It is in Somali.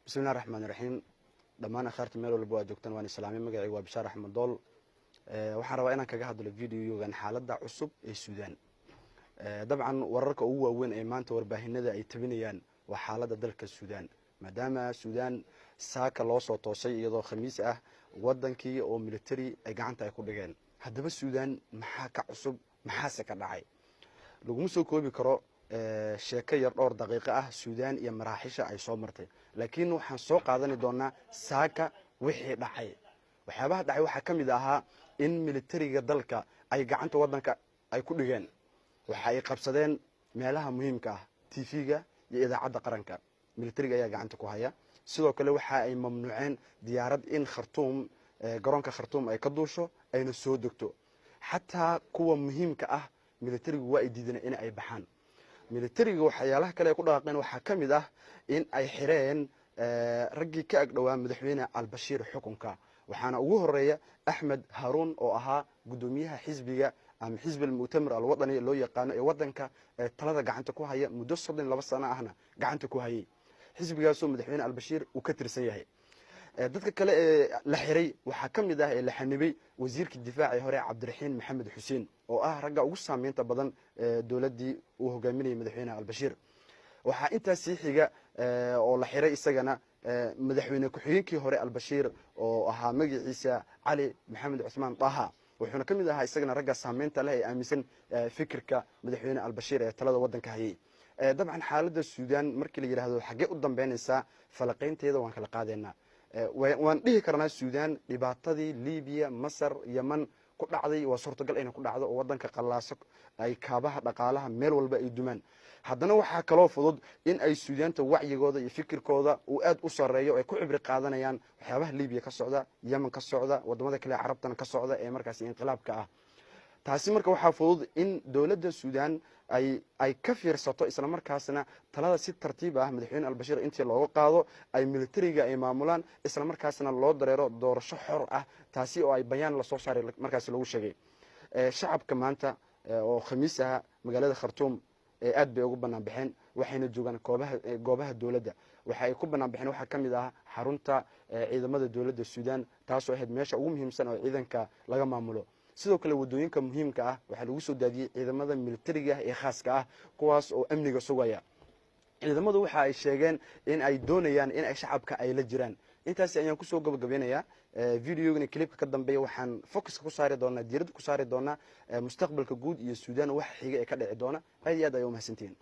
Bismillahi raxmaani raxiim. Dhammaan akhaarta meel walba waa joogtaan, waan islaamay. Magacayga waa Bishaar Axmed Dool. Waxaan rabaa inaan kaga hadlo videogan xaaladda cusub ee Suudaan. Dabcan, wararka ugu waaweyn ee maanta warbaahinada ay tabinayaan waa xaaladda dalka Suudaan, maadaama Suudaan saaka loo soo toosay iyadoo Khamiis ah, wadankii oo military ay gacanta ay ku dhigeen. Haddaba Suudaan maxaa ka cusub? Maxaase ka dhacay? Laguma soo koobi karo sheeko yar dhowr daqiiqo ah Suudaan iyo maraaxisha ay soo martay, laakiin waxaan soo qaadani doonaa saaka wixii dhacay. Waxyaabaha dhacay waxaa ka mid ahaa in militariga dalka ay gacanta waddanka ay ku dhigeen. Waxa ay qabsadeen meelaha muhiimka ah, TV-ga iyo idaacadda qaranka militariga ayaa gacanta ku haya. Sidoo kale waxa ay mamnuuceen diyaarad in Khartuum, garoonka Khartuum, ay ka duusho ayna soo degto. Xataa kuwa muhiimka ah militarigu waa ay diideen in ay baxaan. Militariga waxyaalaha kale ay ku dhaqaaqeen waxaa ka mid ah in ay xireen raggii ka agdhowaa madaxweyne Albashiir xukunka, waxaana ugu horeeya Axmed Haruun oo ahaa guddoomiyaha xisbiga ama Xisbi Almu'tamar Alwadani loo yaqaano ee wadanka talada gacanta ku haya, muddo 32 sano ahna gacanta ku hayay, xisbigaasoo madaxweyne Albashiir uu ka tirsan yahay. Dadka kale ee la xiray waxaa ka mid ah ee la xanibay wasiirka difaaci hore Cabdiraxiin Maxamed Xuseen, oo ah ragga ugu saameynta badan dowladdii uu hogaaminayay madaxweyne Albashiir. Waxaa intaas sii xiga oo la xiray isagana madaxweyne ku-xigeenkii hore Albashiir oo ahaa magaciisa Cali Maxamed Cusmaan Daha, wuxuuna ka mid ahaa isagana ragga saameynta leh ee aaminsan fikirka madaxweyne Albashiir ee talada waddanka hayay. Dabcan, xaaladda Suudaan markii la yidhaahdo xaggee u dambeynaysaa, falaqaynteeda waan kala qaadaynaa. Waan dhihi karnaa Suudaan dhibaatadii Libiya, Masar, Yeman ku dhacday waa suurtagal inay ku dhacdo oo waddanka qallaaso ay kaabaha dhaqaalaha meel walba ay dumaan. Haddana waxaa kaloo fudud in ay Suudaanta wacyigooda iyo fikirkooda uu aad u sarreeyo, ay ku cibri qaadanayaan waxyaabaha Libiya ka socda, Yemen ka socda, wadamada kale Carabtana ka socda ee markaasi inqilaabka ah. Taasi marka waxaa fudud in dowladda Suudaan ay ka fiirsato, islamarkaasna talada si tartiib ah madaxweyne Albashiir intii looga qaado ay militariga ay maamulaan, islamarkaasna loo dareero doorasho xor ah, taasi oo ay bayaan lasoo saaray markaasi lagu sheegay. Shacabka maanta oo Khamiis ah magaalada Khartuum aad bay ugu banaan baxeen, waxayna joogaan goobaha dowladda. Waxa ay ku banaan baxeen waxaa ka mid ah xarunta ciidamada dowladda Suudaan, taasoo ahayd meesha ugu muhiimsan oo ciidanka laga maamulo. Sidoo kale waddooyinka muhiimka ah waxaa lagu soo daadiyey ciidamada militariga ah ee khaaska ah, kuwaas oo amniga sugaya. Ciidamadu waxa ay sheegeen in ay doonayaan in ay shacabka ay la jiraan. Intaasi ayaan kusoo gabagabeynayaa videogani. Clipka ka dambeeya waxaan focuska ku saari doonaa, diiradda ku saari doonaa mustaqbalka guud iyo Suudaan waxa xiga ee ka dhici doona. Aad iyo aad ayaa umahadsantihiin.